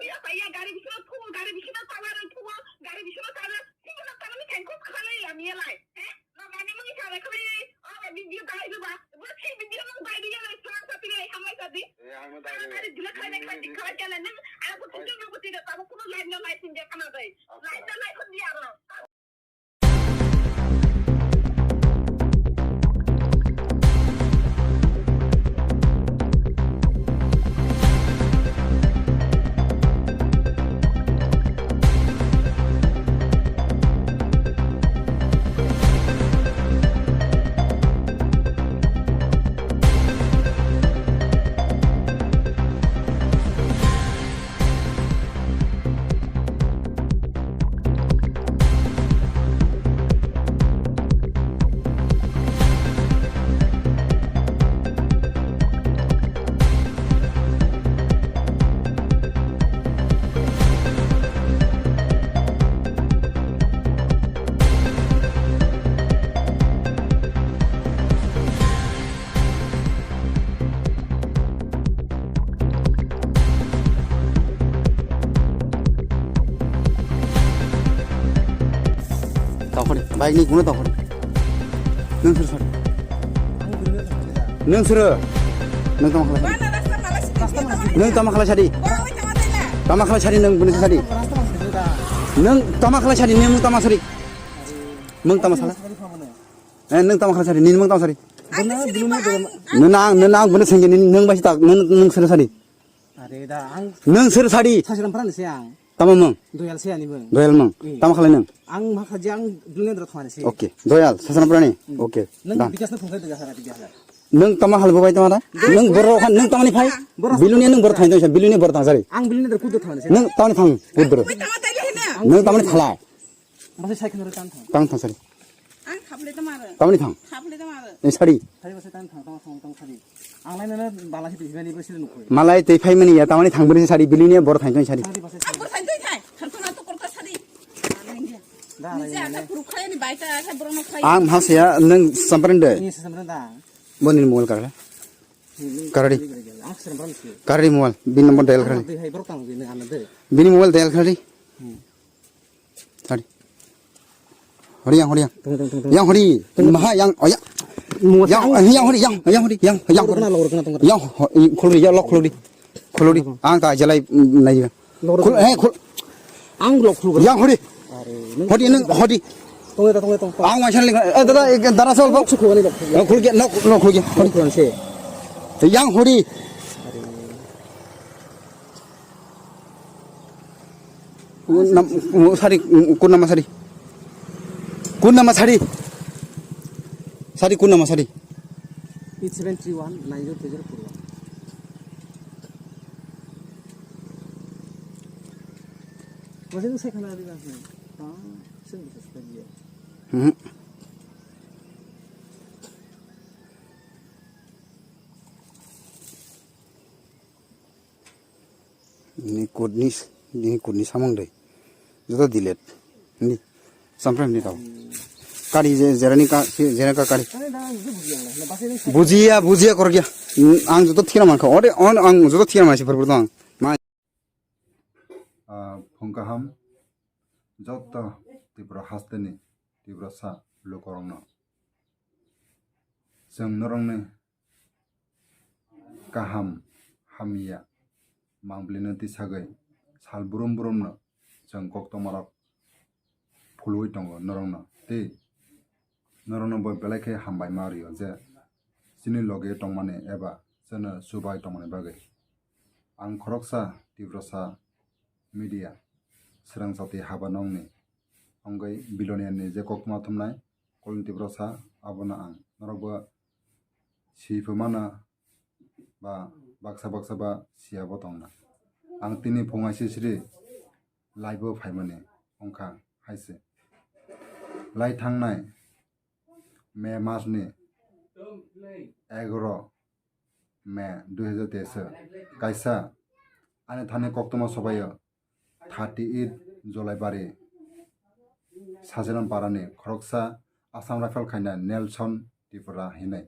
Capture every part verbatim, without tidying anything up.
Kuya saya gari bisingo thungo, gari bisingo talar thungo, gari bisingo talar, sini na talar ni kengkos khalai ya miyalai. Eh? No gari mani khalai khalai, oh, video dai duba, bro, si video no dai duba, lai sana sa pilai, hamai sa di. Eh, hamai dai duba. Gari dila khalai khalai khalai khalai, nang, aku tujuh no buti da, tabu kuno live no live sinja kana dai. Live no live kun dia, bro. Tokoni, bike ni guno tokoni. Nung sir sir. Nung sir. Nung tama khala sadi. Nung tama khala sadi. Tama khala sadi nung bini sadi. Nung tama khala sadi, nung tama sadi. Nung tama sala. Eh, nung tama khala sari, nini mung tama sari. Ang to sini ba ang, ang Nuna ang, nuna ang bini sengge nini nung basi tak, nung, nung sir sari. Are da, ang Nung sir sari. Sasiram pran se ang. Tama mung. Doyal se ani mung. Doyal mung. Hmm. Tama khalai nung. Ang ma khaji ang dulne dro thmani se. Okay. Doyal, sasiram prani. Hmm. Okay. Nung Done. Bikas na phungkai doyal sara bikas na. Nung tama khalai bobai tama da? Nung boro khan, nung tama ni phai? Boro Biluni nung boro thang, thang, biluni boro thang sari. Ang biluni dro kudo thmani se. Nung tama ni thang, kudo. Bobai tama tai le hina. Nung tama ni khalai. Masa cycle ro tang thang. Tang thang sari. Ang khaple tama ro. Tama ni thang. Khaple tama ro. Eh, sari. Sari masa tang thang, tang thang, tang sari. Ang lai nana bala si tijmani bo sila nukho. Malai tei phai mani ya, tama ni thang beri sari, biluni boro thang thang sari. Sari masa. Ang boro thang thang thang. Thang thang to korta sari. Da, Nisi da, ata da. Kuru khaya ni baita, ata boro no khaya. Ang hal siya, nung sampran de. Ini sampran da. Bo nini mobile karla. Karadi. Ang sampran si. Karadi mobile, bin number dial karadi. Ang dui hai boro tang dui ne ana de. Bini mobile dial karadi. Hmm. Tadi. Hori yang, hori yang. Tunggu, tunggu, tunggu, tunggu. Yang hori. Tunggu. Maha yang, oh ya. Mau yang, saya eh, yang hori, yang, yang hori, yang, yang hori. Logor kena, logor kena, tunggu. Yang ho-, i, khulri, ya, lock khulri. Khulri. Tunggu. Ang ka jalai, mm, nai ya. Logor kena. Khul, eh, khul. Ang lock khulri. Yang hori. Are, nung hori, nung hori. Tunggu, tunggu, tunggu, tunggu. Ang waisang ling, eh, dada, eh, dada sol, lock khulri, lock khulri. Lock khulri, lock, lock khulri. Hori. Khulri, khulri, se. Yang hori. Are. Nam, sari, kun nama sari? Kun nama sari? Sari kun nama sari? Eight seven three one nine zero three zero four one. Masih tu saya kenal dia. Ah, saya bisa sekali ya. Hmm. Ni kudni, ni kudni samung doi. Joto delete. Ni, samprai ni tau. Kari je, jerani ka, jerani ka kari. Bujiya, bujiya korgiya. Ang joto thira mankha. Ode, on, ang joto thira mansi phar phar tong. Ma. Ah, phung kaham. Joto Tripura hasteni, Tripura sa, lukorongno. Chwng norokni kaham hamya mangpilino tisagwi sal brum brumno chwng koktwmarok phulwi tongo norokno tei norokno bo belai khe hambai ma rio je chini loge tongmani eba chwngno chubai tongmani bagwi. Ang khoroksa Tiprasa media swrang jati haba nongni wngwi biloniani je koktwma thumnai Kolin Tiprasa, abono ang norokbo swi phu mano ba baksa baksa ba siyabo tongna. Ang tini phungai sisri laibo phaimani wngkha hai se. Lai thangnai May masni egaro May dui hazar teis o kaisa ani thani koktwma sobaio thirty eight Jolaibari Sajiram parani khoroksa Assam Rifle khaina Nelson Tripura hinwi.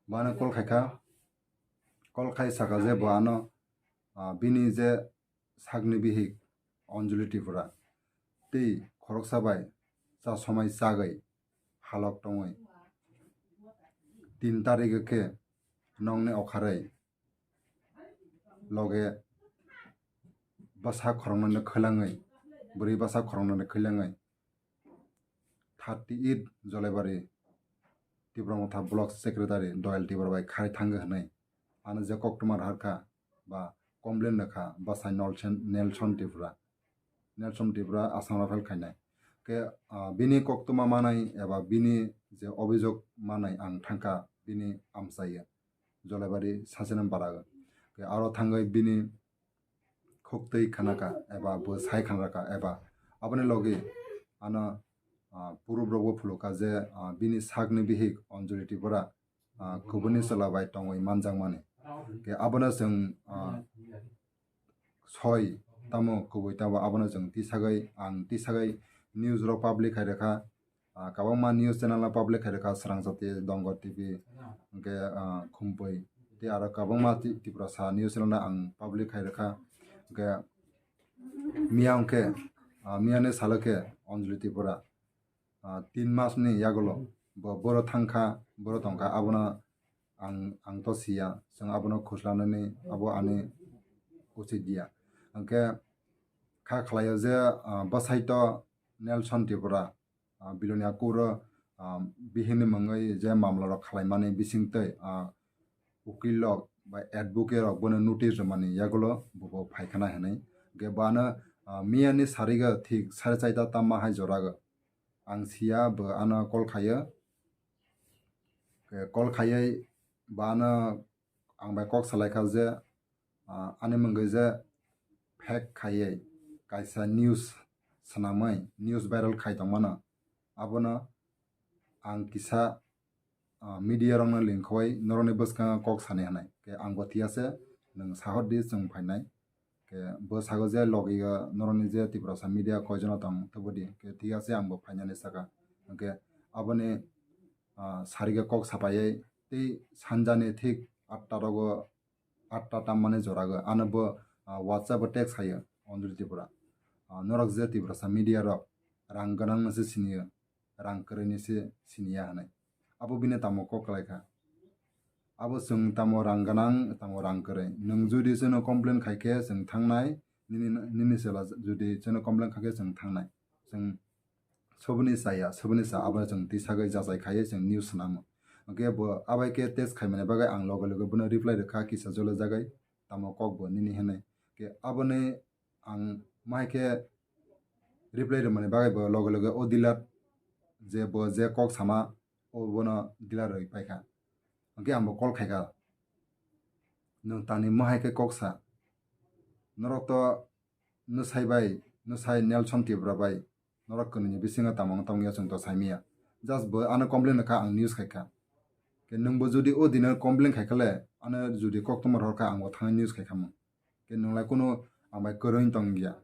Bo ano call khaikha, call khai saka je bo ano, ah, bini je sakni bihik Anjali Tripura tei khoroksa bai cha somai chagwi halok tongwi tin tarik khe nokni okharwi loge bwsa khoroknani khwlangwi, bwrwi bwsa khoroknani khwlangwi thirty eight Jolaibari Tipra Motha Block Secretary Doyal Tripura bai kharwi thango hwnwi ano je koktwma rohorkha ba complain rwkha bwsai Nelson, Nelson Tripura, Nelson Tripura Assam Rifle khainai. Khe, ah, bini koktwma manai eba bini je obhijog manai ang thangkha bini amchaio Jolaibari Sajiram para o. Khe aro thangwi bini khuktwi khanaka eba bo sai khanaka eba aboni logi ano, ah, purub rokbo phulukha je, ah, bini sakni bihik Anjali Tripura, ah, kubuni chwla bai tongwi manjakmani. Khe abono chwng, ah, soi tamo kubui tamo abono chwng tisagwi ang tisagwi news rok public khai rwkha. Ah, kwbangma news channel no public khai rwkha, Srang Jyoti, Dongor T V, hwnkhe, ah, Khumpui tei aro kwbangma Ti-, Tiprasa news channel no ang public khai rwkha. Hwnkhe miya hwnkhe, ah, miyani salo khe Anjali Tripura, ah, tin masni yagulo bo boro thangkha, boro tongkha, abono ang, ang to siya, chwng abono khuslanani abo ani uchit ya. Hwnkhe kha khlaio je, ah, bwsai to Nelson Tripura, ah, Bilonia kuro, ah, bihini mungwi je mamla rok khlaimani bisingtwi, ah, ukil rok bai advocate rok bono notice rwmani yagulo bo bo phaikhana hinwi. Hwnkhe bo ano, ah, miyani sarigo thik sare chaita tamma hai jorago ang siya, bo ano call khaio. Khe call khaiwi bo ano ang bai kok salaikha je, ah, ani mungwi je fake khaiwi kaisa news swnamwi news viral khai tongmano, abono ang kisa, ah, media rokno link khowai norokni bwskango kok sani hinwi. Khe ang bo thik ase, nwng sahor di chwng phainai. Khe bo sago je logi o norokni je Tiprasa media koijono tong tubudi. Khe thik ase ang bo phainani saka. Hwnkhe aboni, ah, sarigo kok sapaiwi tei sanjani thik atta rogo, atta tammani jorago ano bo, ah, WhatsApp o text khaio Anjali Tripura. Ah, norok je Tiprasa media rok rang gwnang no se siniyo, rang kwrwi ni se siniya hinwi. Abo bini tamo kok kwlai kha. Abo chwng tamo rang gwnang, tamo rang kwrwi. Nwng judi chwngno complain khai khe chwng thangnai, nini, nini chwla judi chwngno complain khai khe chwng thangnai. Chwng soboni chaya, soboni cha, abo chwng tisagwi jachai khaiwi chwng news swnamo. Hwnkhe bo abai khe text khaimani bagwi ang loge loge bono reply rwkha kisa jole jagwi, tamo kok bo nini hinwi. Khe aboni ang mahai khe reply rwmani bagwi bo loge loge o dealer je bo je kok sama o bono dealer rwi paikha. Hwnkhe ang bo call khaikha, "Nwng tani mohai khe kok sa? Norok to nwsai bai, nwsai Nelson Tripura bai norok kwnwini bisingo tamo wng tongya chwng to saimanya. Just bo ano complain rwkha, ang news khaikha. Khe nwngbo judi o dino complain khaikha le, ano judi koktwma rohorkha, ang bo thangwi news khaikhamung." Khe nwng lai kunu ang bai kwrwng tong ya.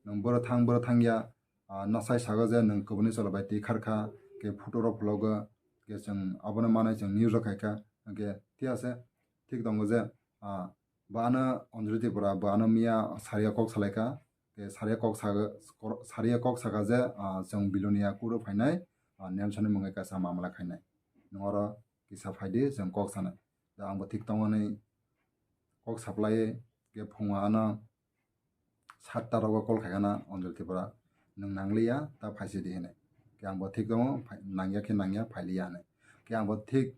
Nwng boro thang, boro thang ya, ah, nasai sago je nwng kubuni chwla bai twi kharkha, khe photo rok vlog o, khe chwng abono manwi chwng news rok khaikha. Hwnkhe thik ase, thik tongo je, ah, bo ano Anjali Tripura, bo ano miya sariya kok salaikha, khe sariya kok sago, sariya kok saka je, ah, chwng Bilonia kuro phainai, ah, Nelson ni mungwi kaisa mamla khainai. Nwng oro kisa phaidi, chwng kok sanai. Da ang bo thik tongo hinwi kok supply khe phungo ano satta rogo call khaikha na Anjali Tripura, "Nwng nangliya, ta phaisidi," hinwi. Khe ang bo thik tongo, phai-, nangya khe nangya, phailiya hinwi. Khe ang bo thik,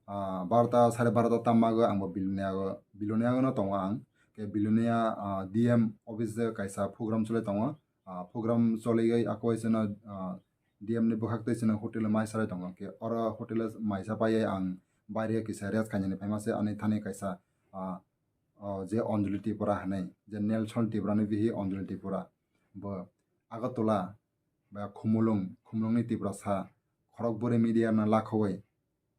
ah, barota, sare barota tammago ang bo Bilonia go, Bilonia gono tongo ang. Khe Bilonia, ah, D M office de kaisa program choli tongo. Ah, program choliwi akwai chwngno, ah, D M ni bwkhak twi chwngno hotel o mai sarai tongo. Khe oro hotel o mai sa paiwi ang baire kisa rest khainani phaima se ani thani kaisa, ah, o je Anjali Tripura hinwi, je Nelson Tripura ni bihi Anjali Tripura, bo Agartala ba Khumulwng, Khumulwng ni Tiprasa khorokbwrwi media no lakhogwi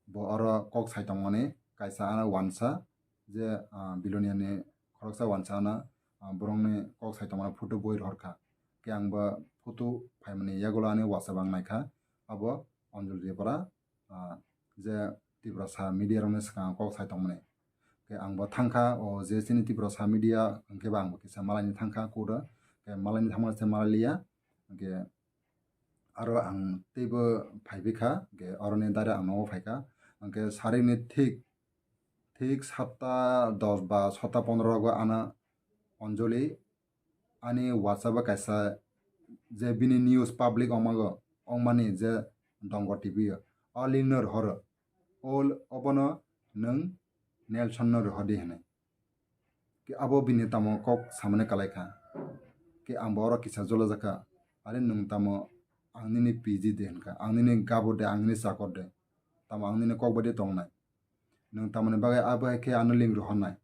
bo oro kok sai tongmani kaisa ano uansa je, ah, Bilonia ni khoroksa uansa ano, ah, borokni kok sai tongmani photo boi rohor kha. Khe ang bo photo phaimani yagulo ani WhatsApp ang naikha, abo Anjali Tripura, ah, je Tiprasa media rokni swkang kok sai tongmani. Khe ang bo thangkha, o je chini Tiprasa media hwnkhe bo ang bo kisa malaini thangkha court o. Khe malaini thangmani se malai liya. Hwnkhe aro ang teibo phaibai kha, hwnkhe oroni direct ang nogo phaikha. Hwnkhe sarikni thik, thik satta dos ba satta pondro rogo ano Anjali ani WhatsApp o kaisa je bini news public ongmago, ongmani je Dongor T V o, o link no rohoro, o, obono nwng Nelson no rohordi hinwi. Khe abo bini tamo kok samani kalai kha. Khe ang bo oro kisa jolajak kha. Are nwng tamo ang nini P G de hinkha, ang nini gabo de, ang nini chakor de, tamo ang nini kok bai de tongnai. Nwng tamoni bagwi abo hai khe ano link rohornai,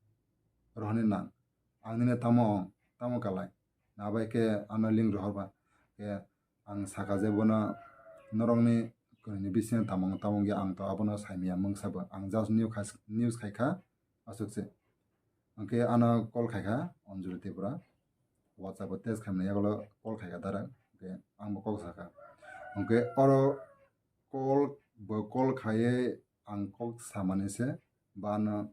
rohorni nang. Ang nini tamo, tamo kalai. Abo hai khe ano link rohorba. Khe ang sakha je bono norokni kwrwini bisingo tamo wng tamo wngya ang to abono saimanya mungsa bo. Ang just new khai, news khai kha aswk se. Hwnkhe ano call khai kha Anjali Tripura. WhatsApp o text khaimani yagulo call khai kha direct. Hwnkhe ang bo kok sakha. Hwnkhe oro call, bo call khaiwi ang kok samani se, ba ano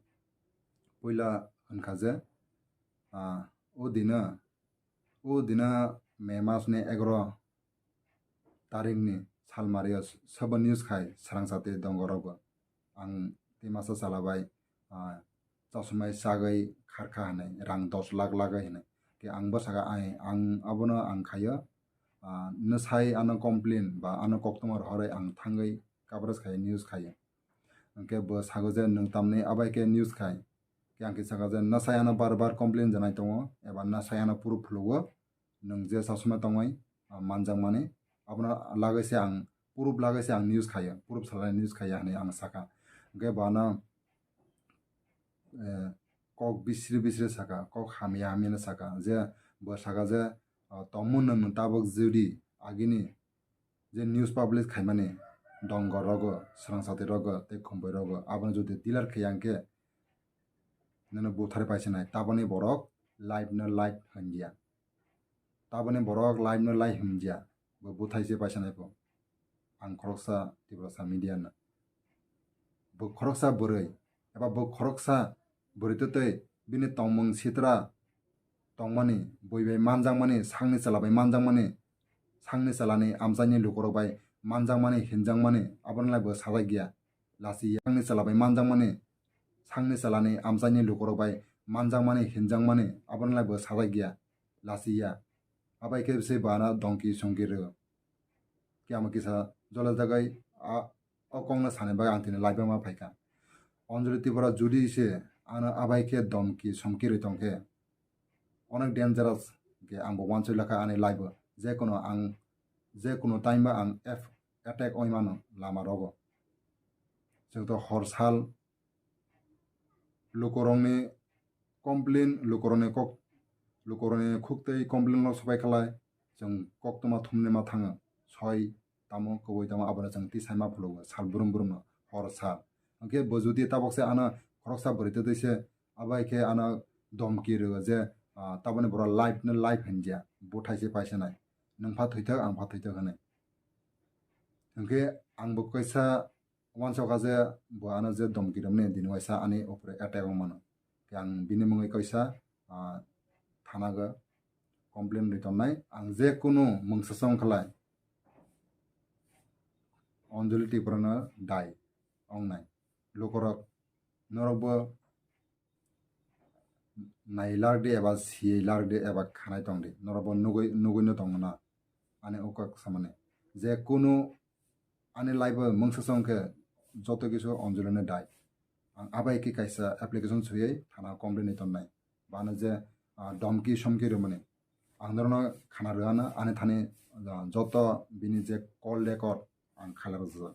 puila hwnkha je, ah, o dino, o dino May mas ni egaroh tarikni salmario sobo news khai swrangsa tei Dongor rogo. Ang tei masa chwla bai, ah, chasumai chagwi kharkha hinwi, rang dos lakh lagwi hinwi. Khe ang bwsakha ai, ang abono ang khaio, ah, nwsai ano complain ba ano koktwma rohorwi ang thangwi coverage khaio, news khaio. Hwnkhe bo sago je nwng tamni abai khe news khai. Khe ang khe sakha je nwsai ano bar bar complain janai tongo, eba nwsai ano proof phulugo, nwng je chasumai tongwi, ah, manjakmani, abono lagwi se ang proof lagwi se ang news khaio, proof salai news khaio hinwi ang sakha. Hwnkhe bo ano, eh, kok bisri bisri sakha, kok hamya hamya no sakha, je bo sakha je, ah, tongmung nwng tabuk jodi agini je news publish khaimani Dongor rogo, swrangsa tei rogo tei Khumbai rogo, abono jodi delete khaiya hwnkhe nono buthar paisa nai, taboni borok live no live hwnjya. Taboni borok live no live hwnjya, bo buthai se paisa nai pho. Ang khoroksa Tiprasa media no. Bo khoroksa bwrwi, eba bo khoroksa bwrwi twtwi bini tongmung sitra tongmani, bui bai manjakmani, sakni chwla bai manjakmani, sakni chwlani amchaini lukurok bai manjakmani, hinjakmani, abono lai bo sajak ya, lachi ya. Sakni chwla bai manjakmani, sakni chwlani amchaini lukurok bai manjakmani, hinjakmani, abono lai bo sajak ya, lachi ya. Abai khe se bo ano domki somki rw. Khe amo kisa jole jagai a, o kokno sani bagwi ang tini live ma phaikha. Anjali Tripura jodi se ano abai khe domki somki rwi tongkhe, onek dangerous khe ang bo wansoi lakha ani live o. Jekono ang, jekono time o ang F-, attack oi mano lama rogo. Chwng to hor sal lukurokni complain, lukurokni kok, lukurokni khuktwi complain no sopai khlai, chwng koktwma thumnwi ma thango, soi tamo, kwbwi tamo, abono chwng tisaima phulugo, sal brum brum no, hor sal. Hwnkhe bo jodi tabok se ano khoroksa bwrwi twtwi se, abai khe ano domki rwo je, ah, taboni borok live no live hwnjya, buthai se paisa nai, nwng pha thwithok, ang pha thwithok hwnwi. Hwnkhe ang bo kaisa wansokha je bo ano je domki rwmani dini waisa ani upre attack wng mano. Khe ang bini mungwi kaisa, ah, thana go complain rwi tonnai. Ang je kunu mungsa song khlai Anjali Tripura no dai wngnai. Lukurok norok bo nai lardi eba siyai lardi eba khanai tongdi. Norok bo nugui, nugui no tongo na. Ani o kok samani. Je kunu ani live o mungsa song khe joto kisu Anjali no dai. Ang abai khe kaisa application suyui thana complain ni tonnai. Bana je, ah, domki somki rwmani. Ang norokno khana rwano ani thani, ah, joto bini je call record ang khailai rwjak.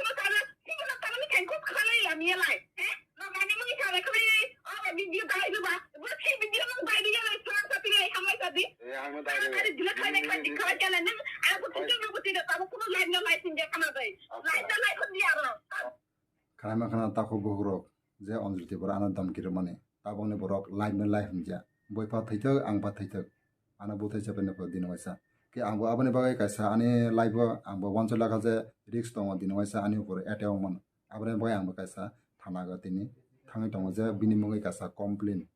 sino tara, sino tara ni kengko khalai ya mi lai. Eh? No gani mo ni khalai khalai, oh, video dai du ba. Bo si video mo dai du ya lai, sura sa pi lai, hamai sa di. Eh, ang no dai du. Tara dile khalai khalai khalai khalai ni. Ano ko tu no ko tu da, tara ko lai no lai sin dia kana dai. Lai da lai ko dia ro. Khana ma khana ta ko bohrok je Anjali Tripura ano dhamki rwmani. Tabokni borok live no live hwnjak. Boi pha thwithok, ang pha thwithok. Ano buthai chapeni pho dino waisa. Khe angbo aboni bagwi kaisa ani live o angbo wansuk lakha je risk tongo dino waisa ani upor attack wng mano. Aboni bagwi angbo kaisa thana go tini thangwi tongo je bini mungwi kaisa complain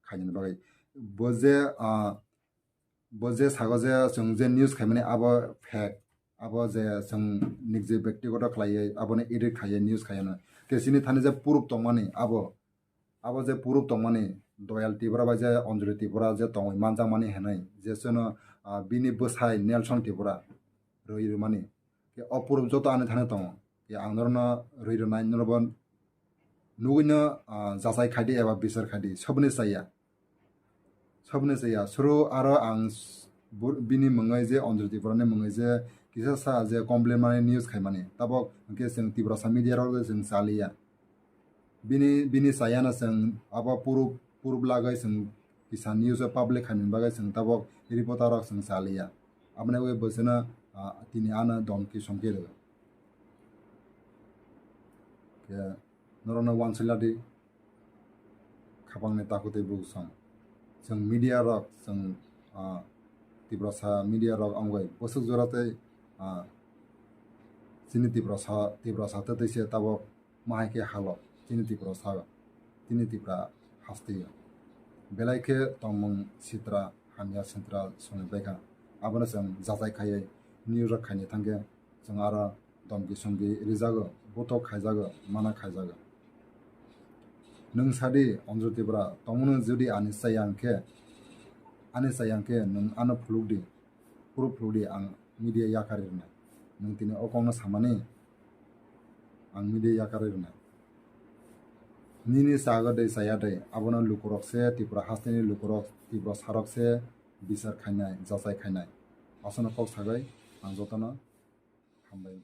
khainani bagwi. Bo je, ah, bo je sago je chwng je news khaimani abo fake. Abo je chwng niji bektigoto khlaiwi aboni edit khaiwi news khaiyano. Tei chini thani je proof tongmani abo, abo je proof tongmani Doyal Tripura bai je Anjali Tripura je tongwi manjakmani hinwi je chwngno, ah, bini bwsai Nelson Tripura rwi rwmani. Khe o proof joto ani thani tongo. Khe ang norokno rwi rwnai, norokbo nugwino, ah, jachai khaidi eba bichar khaidi, soboni chaya. Soboni chaya. Suru aro ang s-, bur-, bini mungwi je Anjali Tripura ni mungwi je kisa sa je complain mani news khaimani. Tabok hwnkhe chwng Tiprasa media rok je chwng chaliya. Bini, bini chayano chwng abo proof, proof lagwi chwng kisa news o public khaimani bagwi chwng tabok reporter rok chwng chaliya. Aboni bagwi bo chwngno, ah, tini ano domki somki rwgo. Khe norokno wansuk ladi, khapangni takhuk tei bukhuk song. Chwng media rok, chwng, ah, Tiprasa media rok wngwi bwswk jora tei, ah, chini Tiprasa, Tiprasa tei tei se tabok ma hai khe halo chini Tiprasa, chini Tipra hasteo. Belai khe tongmung sitra, hamya sitra songwi baikha. Abono chwng jachai khaiwi news rok khaini thangkhe chwng aro domki somki rijago, bothok khaijago, mana khaijago. Nwng sadi, Anjali Tripura, tongmano jodi ani chaya hwnkhe, ani chaya hwnkhe nwng ano phulukdi, proof phulukdi, ang media yakarwi rwnai. Nwng tini o kokno samani, ang media yakarwi rwnai. Nini chago de chaya de, abono lukurok se, Tripura hasteni lukurok, Tiprasa rok se bichar khainai, jachai khainai. Aswkno kok sagwi ang jotono hambai.